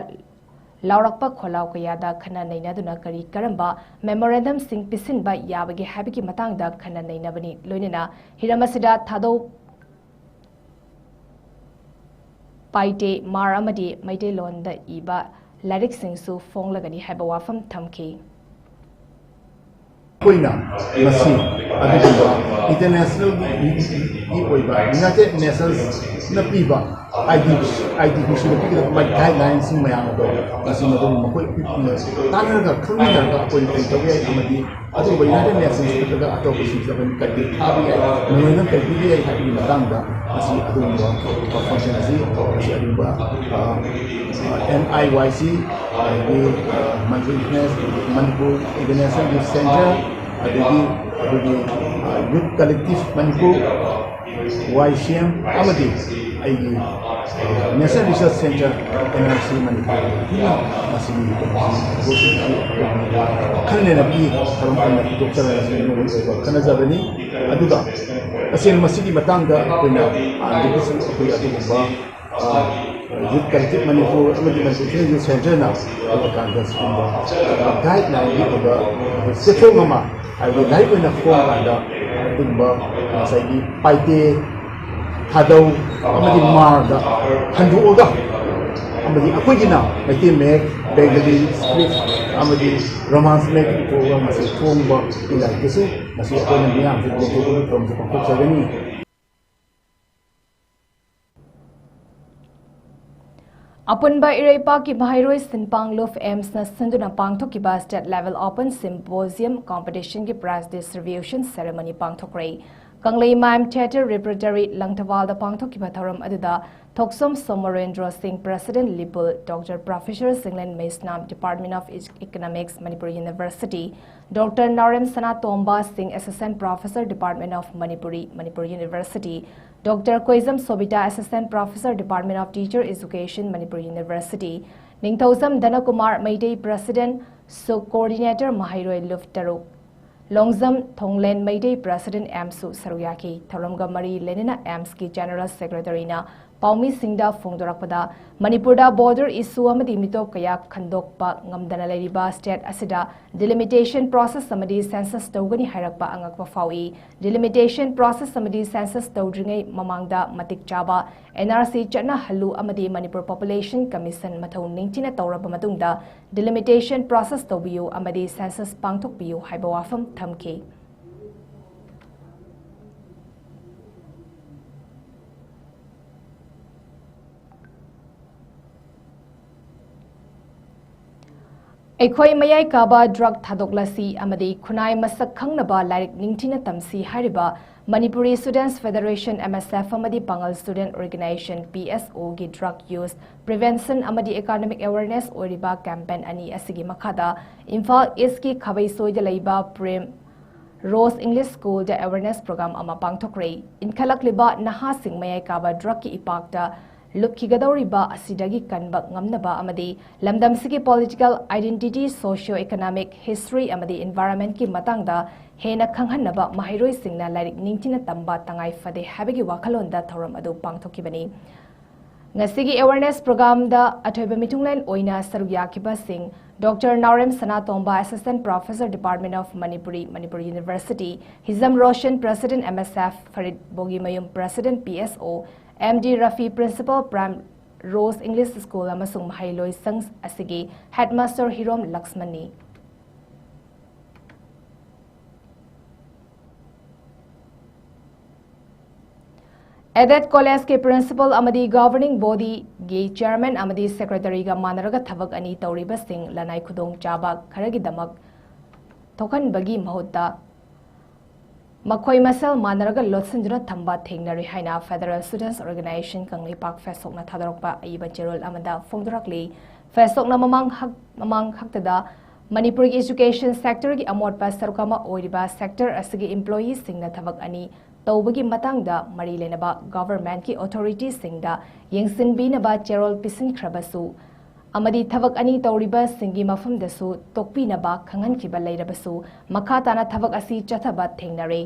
ꯂꯥꯎꯔꯛꯄ ꯈꯣꯜꯂꯥꯎ ꯀꯌꯥꯗ ꯈꯟꯅ ꯅꯩꯅꯗꯨꯅ ꯀꯔꯤ ꯀꯔꯝꯕ memorandum ꯁꯤꯡ ꯄꯤꯁꯤꯟꯕ ꯌꯥꯕꯒꯦ ꯍꯥꯏꯕꯒꯤ ꯃꯇꯥꯡꯗ ꯈꯟꯅ ꯅꯩꯅꯕꯅꯤ꯫ ꯂꯣꯏꯅꯅ ꯍꯤꯔꯝ ꯑꯁꯤꯗ ꯊꯥꯗꯧ ꯄꯥꯏꯇꯦ, ꯃꯥꯔ ꯑꯃꯗꯤ ꯃꯩꯇꯩꯂꯣꯟꯗ ꯏꯕ ꯂꯥꯏꯔꯤꯛꯁꯤꯡꯁꯨ ꯐꯣꯡꯂꯒꯅꯤ ꯍꯥꯏꯕ ꯋꯥꯐꯝ ꯊꯝꯈꯤ꯫ ꯑꯩꯈꯣꯏꯅ ꯉꯁꯤ ꯑꯗꯨꯒꯨꯝꯕ ꯏꯟꯇꯔꯅꯦꯁꯅꯦꯜꯒꯤ ꯑꯣꯏꯕ ꯌꯨꯅꯥꯏꯇꯦꯠ ꯅꯦꯁꯟꯁꯅ ꯄꯤꯕ ꯑꯥꯏ ꯗꯤ ꯑꯥꯏ ꯗꯤ ꯄꯤ ꯁꯤꯗ ꯄꯤꯒꯗꯕ ꯃꯥꯒꯤ ꯒꯥꯏꯗꯂꯥꯏꯟꯁꯤꯡ ꯃꯌꯥꯝ ꯑꯗꯣ ꯉꯁꯤ ꯃꯗꯨ ꯃꯈꯣꯏ ꯇꯥꯟꯅꯔꯒ ꯈꯪꯃꯤꯟꯅꯔꯒ ꯑꯩꯈꯣꯏꯅ ꯀꯔꯤ ꯇꯧꯕ ꯌꯥꯏ ꯑꯃꯗꯤ ꯑꯗꯨꯒꯨꯝꯕ ꯌꯨꯅꯥꯏꯇꯦꯠ ꯅꯦꯁꯟꯁ ꯅꯠꯇ꯭ꯔꯒ ꯑꯇꯣꯞꯄꯁꯤꯡꯁꯤꯗ ꯑꯩꯈꯣꯏꯅ ꯀꯔꯤ ꯊꯥꯕ ꯌꯥꯏ, ꯃꯃꯜꯅ ꯀꯔꯤ ꯄꯤꯕ ꯌꯥꯏ ꯍꯥꯏꯕꯒꯤ ꯃꯇꯥꯡꯗ ꯉꯁꯤ ꯑꯗꯨꯒꯨꯝꯕ ꯐꯪꯁꯟ ꯑꯁꯤ ꯉꯁꯤ ꯑꯗꯨꯒꯨꯝꯕ ꯑꯦꯟ ꯑꯥꯏ ꯋꯥꯏ ꯁꯤ ꯑꯗꯒꯤ ꯃꯅꯤꯄꯨꯔ ꯏꯟꯇꯔꯅꯦꯁꯅꯦꯜ ꯃꯅꯤꯄꯨꯔ ꯏꯟꯇꯔꯅꯦꯁꯅꯦꯜ ꯌꯨꯠ ꯁꯦꯟꯇꯔ ꯑꯗꯒꯤ ꯑꯩꯈꯣꯏꯒꯤ ꯌꯨꯠ ꯀꯂꯦꯛꯇꯤꯚ ꯃꯅꯤꯄꯨꯔ, ꯋꯥꯏ ꯁꯤ ꯑꯦꯝ ꯑꯃꯗꯤ ꯑꯩꯒꯤ national research centre, N R C Manipur ꯄꯨꯟꯅ ꯃꯁꯤꯒꯤ ꯈꯟꯅ ꯅꯩꯅꯕꯒꯤ ꯊꯧꯔꯝ ꯑꯣꯏꯅ ꯄꯨꯊꯣꯛꯆꯔꯒ ꯅꯣꯡꯃꯒꯤ ꯑꯣꯏꯕ ꯈꯟꯅꯖꯕꯅꯤ꯫ ꯑꯗꯨꯒ ꯇꯁꯦꯡꯅ ꯃꯁꯤꯒꯤ ꯃꯇꯥꯡꯗ ꯑꯩꯈꯣꯏꯅ ꯑꯥꯔ ꯗꯤ ꯄꯤꯁꯨ ꯑꯩꯈꯣꯏ ꯑꯗꯨꯒꯨꯝꯕ Youth Collective Manipur ꯑꯃꯗꯤ ꯃꯅꯤꯄꯨꯔ ꯁꯤꯅ ꯌꯨꯠ ꯁꯦꯟꯇꯔꯅ ꯇꯧꯕ ꯀꯥꯟꯗ ꯁꯤꯒꯨꯝꯕ ꯒꯥꯏꯗꯂꯥꯏꯟꯒꯤ ꯑꯣꯏꯕ ꯆꯦꯐꯣꯡ ꯑꯃ, ꯍꯥꯏꯕꯗꯤ ꯂꯥꯏꯔꯤꯛ ꯑꯣꯏꯅ ꯐꯣꯡꯕ ꯀꯥꯟꯗ ꯑꯗꯨꯒꯨꯝꯕ ꯉꯁꯥꯏꯒꯤ ꯄꯥꯏꯇꯦ, ꯊꯥꯗꯧ ꯑꯃꯗꯤ ꯃꯥꯔꯗ ꯍꯟꯗꯣꯛꯑꯒ, ꯑꯃꯗꯤ ꯑꯩꯈꯣꯏꯒꯤꯅ ꯃꯩꯇꯩ ꯃꯌꯦꯛ, ꯕꯦꯡꯒꯂꯤ ꯁ꯭ꯀ꯭ꯔꯤꯞ ꯑꯃꯗꯤ ꯔꯣꯃꯥꯟꯁ ꯃꯌꯦꯛ ꯏꯊꯣꯛꯑꯒ ꯃꯁꯤ ꯐꯣꯡꯕꯒꯤ ꯂꯥꯏꯔꯤꯛꯇꯁꯨ ꯃꯁꯤ ꯑꯩꯈꯣꯏꯅ ꯃꯤꯌꯥꯝꯁꯤꯗ ꯌꯦꯟꯊꯣꯛꯄꯒꯤ ꯊꯧꯔꯝꯁꯨ ꯄꯥꯡꯊꯣꯛꯆꯒꯅꯤ꯫ ꯑꯄꯨꯟꯕ ꯏꯔꯩꯄꯥꯛꯀꯤ ꯃꯍꯩꯔꯣꯏ ꯁꯤꯟꯄꯥꯡꯂꯨꯞ ꯑꯦꯝꯁꯅ ꯁꯤꯟꯗꯨꯅ ꯄꯥꯡꯊꯣꯛꯈꯤꯕ State Level Open Symposium Competitionꯒꯤ prize distribution ceremony ꯄꯥꯡꯊꯣꯛꯈ꯭ꯔꯦ꯫ ꯀꯪꯂꯩꯃꯥꯏꯝ Theatre Repertory ꯂꯪꯊꯕꯥꯜꯗ ꯄꯥꯡꯊꯣꯛꯈꯤꯕ ꯊꯧꯔꯝ ꯑꯗꯨꯗ ꯊꯣꯛꯁꯣꯝ ꯁꯣꯃꯣꯔꯦꯟꯗ꯭ꯔꯣ ꯁꯤꯡ, President, ꯂꯤꯄꯨꯜ, Doctor Professor ꯁꯤꯡꯂꯦꯟ Meisnam, Department of Economics, Manipur University, Doctor ꯅꯥꯎꯔꯦꯝ ꯁꯅꯥꯇꯣꯝꯕ ꯁꯤꯡ, Assistant Professor, Department of Manipuri, Manipur University, Doctor ꯀꯣꯏꯖꯝ ꯁꯣꯕꯤꯇꯥ, Assistant Professor, Department of Teacher Education, Manipur University, Ningthoujam ꯙꯅꯀꯨꯃꯥꯔ Meitei, President, ꯁꯨꯛ, Coordinator, ꯃꯍꯩꯔꯣꯏ ꯂꯨꯞ ꯇꯔꯨꯛ, Longjam ꯊꯣꯡꯂꯦꯟ Meitei, President, ꯑꯦꯝꯁꯁꯨ ꯁꯔꯨꯛ ꯌꯥꯈꯤ꯫ ꯊꯧꯔꯝꯒ ꯃꯔꯤ ꯂꯩꯅꯅ ꯑꯦꯝꯁꯀꯤ General Secretaryꯅ ꯄꯥꯎꯃꯤꯁꯤꯡꯗ ꯐꯣꯡꯗꯣꯔꯛꯄꯗ, ꯃꯅꯤꯄꯨꯔꯗ border issue ꯑꯃꯗꯤ ꯃꯤꯇꯣꯞ ꯀꯌꯥ ꯈꯟꯗꯣꯛꯄ ꯉꯝꯗꯅ ꯂꯩꯔꯤꯕ state ꯑꯁꯤꯗ delimitation process ꯑꯃꯗꯤ census ꯇꯧꯒꯅꯤ ꯍꯥꯏꯔꯛꯄ ꯑꯉꯛꯄ ꯐꯥꯎꯏ꯫ Delimitation process ꯑꯃꯗꯤ census ꯇꯧꯗ꯭ꯔꯤꯉꯩ ꯃꯃꯥꯡꯗ ꯃꯇꯤꯛ ꯆꯥꯕ N R C ꯆꯠꯅꯍꯜꯂꯨ ꯑꯃꯗꯤ ꯃꯅꯤꯄꯨꯔ Population Commission ꯃꯊꯧ ꯅꯤꯡꯊꯤꯅ ꯇꯧꯔꯕ ꯃꯇꯨꯡꯗ delimitation process ꯇꯧꯕꯤꯌꯨ ꯑꯃꯗꯤ census ꯄꯥꯡꯊꯣꯛꯄꯤꯌꯨ ꯍꯥꯏꯕ ꯋꯥꯐꯝ ꯊꯝꯈꯤ꯫ ꯑꯩꯈꯣꯏ ꯃꯌꯥꯏ ꯀꯥꯕ drug ꯊꯥꯗꯣꯛꯂꯁꯤ ꯑꯃꯗꯤ ꯈꯨꯟꯅꯥꯏ ꯃꯁꯛ ꯈꯪꯅꯕ ꯂꯥꯏꯔꯤꯛ ꯅꯤꯡꯊꯤꯅ ꯇꯝꯁꯤ ꯍꯥꯏꯔꯤꯕ Manipuri Students Federation, M S F, ꯑꯃꯗꯤ Pangal Student Organisation, P S O, ꯒꯤ drug use prevention ꯑꯃꯗꯤ academic awareness ꯑꯣꯏꯔꯤꯕ campaign ꯑꯅꯤ ꯑꯁꯤꯒꯤ ꯃꯈꯥꯗ ꯏꯝꯐꯥꯜ Eastꯀꯤ ꯈꯥꯕꯩꯁꯣꯏꯗ ꯂꯩꯕ Prem Rose English Schoolꯗ awareness program ꯑꯃ ꯄꯥꯡꯊꯣꯛꯈ꯭ꯔꯦ꯫ ꯏꯟꯈꯠꯂꯛꯂꯤꯕ ꯅꯍꯥꯁꯤꯡ ꯃꯌꯥꯏ ꯀꯥꯕ drugꯀꯤ ꯏꯄꯥꯛꯇ ꯂꯨꯞꯈꯤꯒꯗꯧꯔꯤꯕ ꯑꯁꯤꯗꯒꯤ ꯀꯟꯕ ꯉꯝꯅꯕ ꯑꯃꯗꯤ ꯂꯝꯗꯝꯁꯤꯒꯤ political identity, socio economic history ꯑꯃꯗꯤ environmentꯀꯤ ꯃꯇꯥꯡꯗ ꯍꯦꯟꯅ ꯈꯪꯍꯟꯅꯕ ꯃꯍꯩꯔꯣꯏꯁꯤꯡꯅ ꯂꯥꯏꯔꯤꯛ ꯅꯤꯡꯊꯤꯅ ꯇꯝꯕ ꯇꯉꯥꯏ ꯐꯗꯦ ꯍꯥꯏꯕꯒꯤ ꯋꯥꯈꯜꯂꯣꯟꯗ ꯊꯧꯔꯝ ꯑꯗꯨ ꯄꯥꯡꯊꯣꯛꯈꯤꯕꯅꯤ꯫ ꯉꯁꯤꯒꯤ ꯑꯦꯋꯦꯔꯅꯦꯁ ꯄ꯭ꯔꯣꯒ꯭ꯔꯥꯝꯗ ꯑꯊꯣꯏꯕ ꯃꯤꯊꯨꯡꯂꯦꯟ ꯑꯣꯏꯅ ꯁꯔꯨꯛ ꯌꯥꯈꯤꯕꯁꯤꯡ, doctor Naorem Sanatomba, Assistant Professor, Department of Manipuri, Manipur University, Hijam Roshan, President, M S F, Farid Bogimayum, President, P S O, M D Rafi, Principal, Prime Rose English School, ꯑꯃꯁꯨꯡ ꯃꯍꯩꯂꯣꯏꯁꯪ ꯑꯁꯤꯒꯤ Headmaster ꯍꯤꯔꯣꯝ ꯂꯛꯁꯃꯟꯅꯤ꯫ ꯑꯦꯗꯦꯗ ꯀꯣꯂꯦꯖꯀꯤ ꯄ꯭ꯔꯤꯟꯁꯤꯄꯜ ꯑꯃꯗꯤ ꯒꯣꯚꯔꯅꯤꯡ ꯕꯣꯗꯤꯒꯤ ꯆꯤꯌꯔꯃꯦꯟ ꯑꯃꯗꯤ ꯁꯦꯀ꯭ꯔꯦꯇꯔꯤꯒ ꯃꯥꯟꯅꯔꯒ ꯊꯕꯛ ꯑꯅꯤ ꯇꯧꯔꯤꯕꯁꯤꯡ ꯂꯅꯥꯏ ꯈꯨꯗꯣꯡꯆꯥꯕ ꯈꯔꯒꯤꯗꯃꯛ ꯊꯣꯛꯍꯟꯕꯒꯤ ꯃꯍꯨꯠꯇ ꯃꯈꯣꯏ ꯃꯁꯦꯜ ꯃꯥꯟꯅꯔꯒ ꯂꯣꯠꯁꯤꯟꯗꯨꯅ ꯊꯝꯕ ꯊꯦꯡꯅꯔꯤ ꯍꯥꯏꯅ Federal Students Organization ꯀꯪꯂꯩꯄꯥꯛ ꯐꯦꯁꯣꯛꯅ ꯊꯥꯗꯣꯔꯛꯄ ꯑꯏꯕ ꯆꯦꯔꯣꯜ ꯑꯃꯗ ꯐꯣꯡꯗꯣꯔꯛꯂꯤ꯫ ꯐꯦꯁꯣꯛꯅ ꯃꯃꯥꯡ ꯍꯛ-, ꯃꯃꯥꯡ ꯍꯛꯇꯗ ꯃꯅꯤꯄꯨꯔꯒꯤ ꯏꯖꯨꯀꯦꯁꯟ ꯁꯦꯛꯇꯔꯒꯤ ꯑꯃꯣꯠꯄ ꯁꯔꯨꯛ ꯑꯃ ꯑꯣꯏꯔꯤꯕ ꯁꯦꯛꯇꯔ ꯑꯁꯤꯒꯤ ꯏꯝꯄ꯭ꯂꯣꯌꯤꯁꯤꯡꯅ ꯊꯕꯛ ꯑꯅꯤ ꯇꯧꯕꯒꯤ ꯃꯇꯥꯡꯗ ꯃꯔꯤ ꯂꯩꯅꯕ ꯒꯚꯔꯟꯃꯦꯟꯠꯀꯤ ꯑꯣꯊꯣꯔꯤꯇꯤꯁꯤꯡꯗ ꯌꯦꯡꯁꯤꯟꯕꯤꯅꯕ ꯆꯦꯔꯣꯜ ꯄꯤꯁꯤꯟꯈ꯭ꯔꯕꯁꯨ ꯑꯃꯗꯤ ꯊꯕꯛ ꯑꯅꯤ ꯇꯧꯔꯤꯕꯁꯤꯡꯒꯤ ꯃꯐꯝꯗꯁꯨ ꯇꯣꯛꯄꯤꯅꯕ ꯈꯪꯍꯟꯈꯤꯕ ꯂꯩꯔꯕꯁꯨ, ꯃꯈꯥ ꯇꯥꯅ ꯊꯕꯛ ꯑꯁꯤ ꯆꯠꯊꯕ ꯊꯦꯡꯅꯔꯦ꯫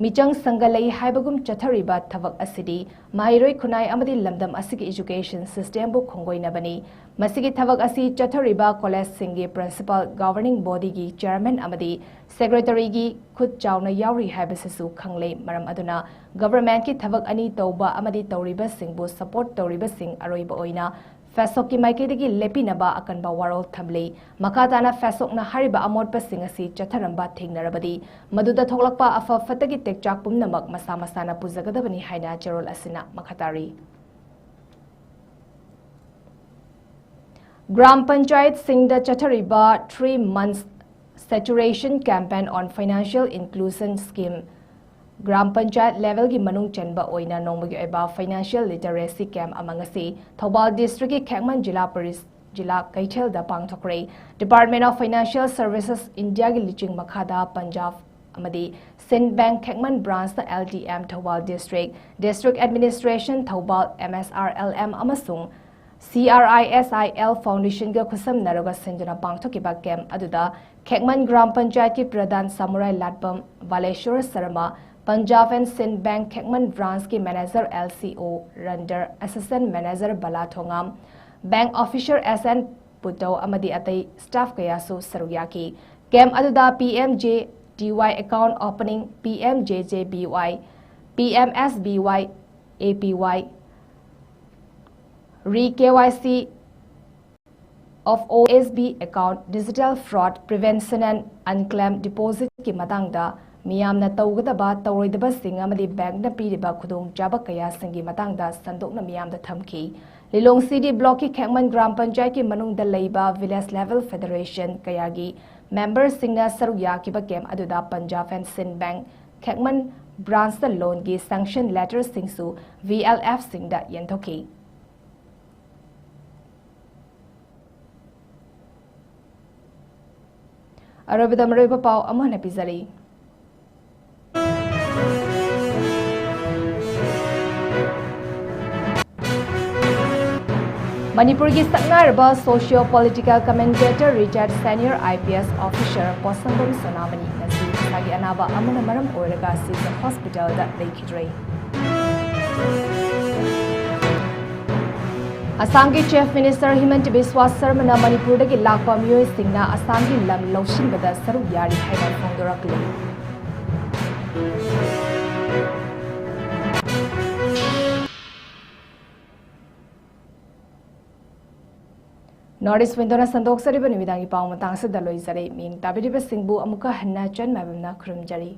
ꯃꯤꯆꯪ ꯁꯪꯒ ꯂꯩ ꯍꯥꯏꯕꯒꯨꯝ ꯆꯠꯊꯔꯤꯕ ꯊꯕꯛ ꯑꯁꯤꯗꯤ ꯃꯍꯩꯔꯣꯏ ꯈꯨꯟꯅꯥꯏ ꯑꯃꯗꯤ ꯂꯝꯗꯝ ꯑꯁꯤꯒꯤ ꯏꯖꯨꯀꯦꯁꯟ ꯁꯤꯁꯇꯦꯝꯕꯨ ꯈꯣꯡꯒꯣꯏꯅꯕꯅꯤ꯫ ꯃꯁꯤꯒꯤ ꯊꯕꯛ ꯑꯁꯤ ꯆꯠꯊꯔꯤꯕ ꯀꯣꯂꯦꯖꯁꯤꯡꯒꯤ ꯄ꯭ꯔꯤꯟꯁꯤꯄꯥꯜ, ꯒꯣꯚꯔꯅꯤꯡ ꯕꯣꯗꯤꯒꯤ ꯆꯤꯌꯔꯃꯦꯟ ꯑꯃꯗꯤ ꯁꯦꯀ꯭ꯔꯦꯇꯔꯤꯒꯤ ꯈꯨꯠ ꯆꯥꯎꯅ ꯌꯥꯎꯔꯤ ꯍꯥꯏꯕꯁꯤꯁꯨ ꯈꯪꯂꯦ꯫ ꯃꯔꯝ ꯑꯗꯨꯅ ꯒꯚꯔꯟꯃꯦꯟꯠꯀꯤ ꯊꯕꯛ ꯑꯅꯤ ꯇꯧꯕ ꯑꯃꯗꯤ ꯇꯧꯔꯤꯕꯁꯤꯡꯕꯨ ꯁꯄꯣꯔꯠ ꯇꯧꯔꯤꯕꯁꯤꯡ ꯑꯔꯣꯏꯕ ꯑꯣꯏꯅ ꯐꯦꯁꯣꯛꯀꯤ ꯃꯥꯏꯀꯩꯗꯒꯤ ꯂꯦꯞꯄꯤꯅꯕ ꯑꯀꯟꯕ ꯋꯥꯔꯣꯜ ꯊꯝꯂꯤ꯫ ꯃꯈꯥ ꯇꯥꯅ ꯐꯦꯁꯣꯛꯅ ꯍꯥꯏꯔꯤꯕ ꯑꯃꯣꯠꯄꯁꯤꯡ ꯑꯁꯤ ꯆꯠꯊꯔꯝꯕ ꯊꯦꯡꯅꯔꯕꯗꯤ, ꯃꯗꯨꯗ ꯊꯣꯛꯂꯛꯄ ꯑꯐ ꯐꯠꯇꯒꯤ ꯇꯦꯛꯆꯥꯛ ꯄꯨꯝꯅꯃꯛ ꯃꯁꯥ ꯃꯁꯥꯅ ꯄꯨꯖꯒꯗꯕꯅꯤ ꯍꯥꯏꯅ ꯆꯦꯔꯣꯜ ꯑꯁꯤꯅ ꯃꯈꯥ ꯇꯥꯔꯤ꯫ ꯒ꯭ꯔꯥꯝ ꯄꯟꯆꯥꯌꯠꯁꯤꯡꯗ ꯆꯠꯊꯔꯤꯕ Three Months Saturation Campaign on Financial Inclusion Scheme, gram panchayat ꯂꯦꯚꯦꯜꯒꯤ ꯃꯅꯨꯡ ꯆꯟꯕ ꯑꯣꯏꯅ ꯅꯣꯡꯃꯒꯤ ꯑꯣꯏꯕ ꯐꯥꯏꯅꯥꯟꯁꯤꯌꯦꯜ ꯂꯤꯇꯔꯦꯁꯤ ꯀꯦꯝꯞ ꯑꯃ ꯉꯁꯤ ꯊꯧꯕꯥꯜ ꯗꯤꯁꯇ꯭ꯔꯤꯛꯀꯤ ꯈꯦꯛꯃꯟ ꯖꯤꯂꯥ ꯄꯔꯤꯁ-, ꯖꯤꯂꯥ ꯀꯩꯊꯦꯜꯗ ꯄꯥꯡꯊꯣꯛꯈ꯭ꯔꯦ꯫ Department of Financial Services Indiaꯒꯤ ꯂꯨꯆꯤꯡ ꯃꯈꯥꯗ ꯄꯟꯖꯥꯕ ꯑꯃꯗꯤ ꯁꯤꯟꯗ ꯕꯦꯡꯛ ꯈꯦꯛꯃꯟ ꯕ꯭ꯔꯥꯟꯁꯅ L D M Thoubal district, District Administration Thoubal, M S R L M ꯑꯃꯁꯨꯡ C R I S I L Foundationꯒ ꯈꯨꯠꯁꯝꯅꯔꯒ ꯁꯤꯟꯗꯨꯅ ꯄꯥꯡꯊꯣꯛꯈꯤꯕ ꯀꯦꯝꯞ ꯑꯗꯨꯗ ꯈꯦꯛꯃꯟ ꯒ꯭ꯔꯥꯝ ꯄꯟꯆꯥꯌꯠꯀꯤ ꯄ꯭ꯔꯙꯥꯟ ꯁꯥꯃꯨꯔꯥꯏ ꯂꯥꯠꯄꯝ Balasore Sharma, Punjab and Sind Bank Khekman Branch ꯀꯤ Manager L C O Randar, Assistant Manager Bala Thongam, Bank Officer S N Puto ꯑꯃꯗꯤ ꯑꯇꯩ staff ꯀꯌꯥꯁꯨ ꯁꯔꯨꯛ ꯌꯥꯈꯤ꯫ Camp ꯑꯗꯨꯗ P M J T Y account opening, P M J J B Y, P M S B Y, A P Y, Re K Y C of O S B account, digital fraud prevention and unclaimed deposit ꯀꯤ ꯃꯇꯥꯡꯗ ꯃꯤꯌꯥꯝꯅ ꯇꯧꯒꯗꯕ, ꯇꯧꯔꯣꯏꯗꯕꯁꯤꯡ ꯑꯃꯗꯤ bank ꯅ ꯄꯤꯔꯤꯕ ꯈꯨꯗꯣꯡꯆꯥꯕ ꯀꯌꯥꯁꯤꯡꯒꯤ ꯃꯇꯥꯡꯗ ꯁꯟꯗꯣꯛꯅ ꯃꯤꯌꯥꯝꯗ ꯊꯝꯈꯤ꯫ ꯂꯤꯂꯣꯡ C D block ꯀꯤ ꯈꯦꯛꯃꯟ ꯒ꯭ꯔꯥꯝ ꯄꯟꯆꯥꯌꯠꯀꯤ ꯃꯅꯨꯡꯗ ꯂꯩꯕ village level federation ꯀꯌꯥꯒꯤ member ꯁꯤꯡꯅ ꯁꯔꯨꯛ ꯌꯥꯈꯤꯕ camp ꯑꯗꯨꯗ Punjab and Sind Bank ꯈꯦꯛꯃꯟ branch ꯇ loan ꯒꯤ sanction letter ꯁꯤꯡꯁꯨ V L F ꯁꯤꯡꯗ ꯌꯦꯟꯊꯣꯛꯈꯤ꯫ ꯑꯔꯣꯏꯕꯗ ꯃꯔꯨꯑꯣꯏꯕ ꯄꯥꯎ ꯑꯃꯨꯛ ꯍꯟꯅ ꯄꯤꯖꯔꯤ꯫ ꯃꯅꯤꯄꯨꯔꯒꯤ ꯁꯛꯅꯥꯏꯔꯕ socio political commentator, retired senior I P S officer ꯄꯣꯠꯁꯪꯕꯝ ꯁꯣꯅꯥꯃꯅꯤ ꯉꯁꯤ ꯃꯁꯥꯒꯤ ꯑꯅꯥꯕ ꯑꯃꯅ ꯃꯔꯝ ꯑꯣꯏꯔꯒ ꯁꯤꯖ hospital ꯗ ꯂꯩꯈꯤꯗ꯭ꯔꯦ꯫ ꯑꯁꯥꯝꯒꯤ Chief Minister ꯍꯤꯃꯟꯇ ꯕꯤꯁ꯭ꯋꯥ ꯁꯔꯃꯅ ꯃꯅꯤꯄꯨꯔꯗꯒꯤ ꯂꯥꯛꯄ ꯃꯤꯑꯣꯏꯁꯤꯡꯅ ꯑꯁꯥꯝꯒꯤ ꯂꯝ ꯂꯧꯁꯤꯟꯕꯗ ꯁꯔꯨꯛ ꯌꯥꯔꯤ ꯍꯥꯏꯅ ꯐꯣꯡꯗꯣꯔꯛꯂꯤ꯫ North East Window ꯅ ꯁꯟꯗꯣꯛꯆꯔꯤꯕ ꯅꯨꯃꯤꯗꯥꯡꯒꯤ ꯄꯥꯎ ꯃꯇꯥꯡ ꯑꯁꯤꯗ ꯂꯣꯏꯖꯔꯦ꯫ ꯃꯤꯡ ꯇꯥꯕꯤꯔꯤꯕꯁꯤꯡꯕꯨ ꯑꯃꯨꯛꯀ ꯍꯟꯅ ꯆꯟ ꯃꯥꯏꯕꯝꯅ ꯈꯨꯔꯨꯝꯖꯔꯤ꯫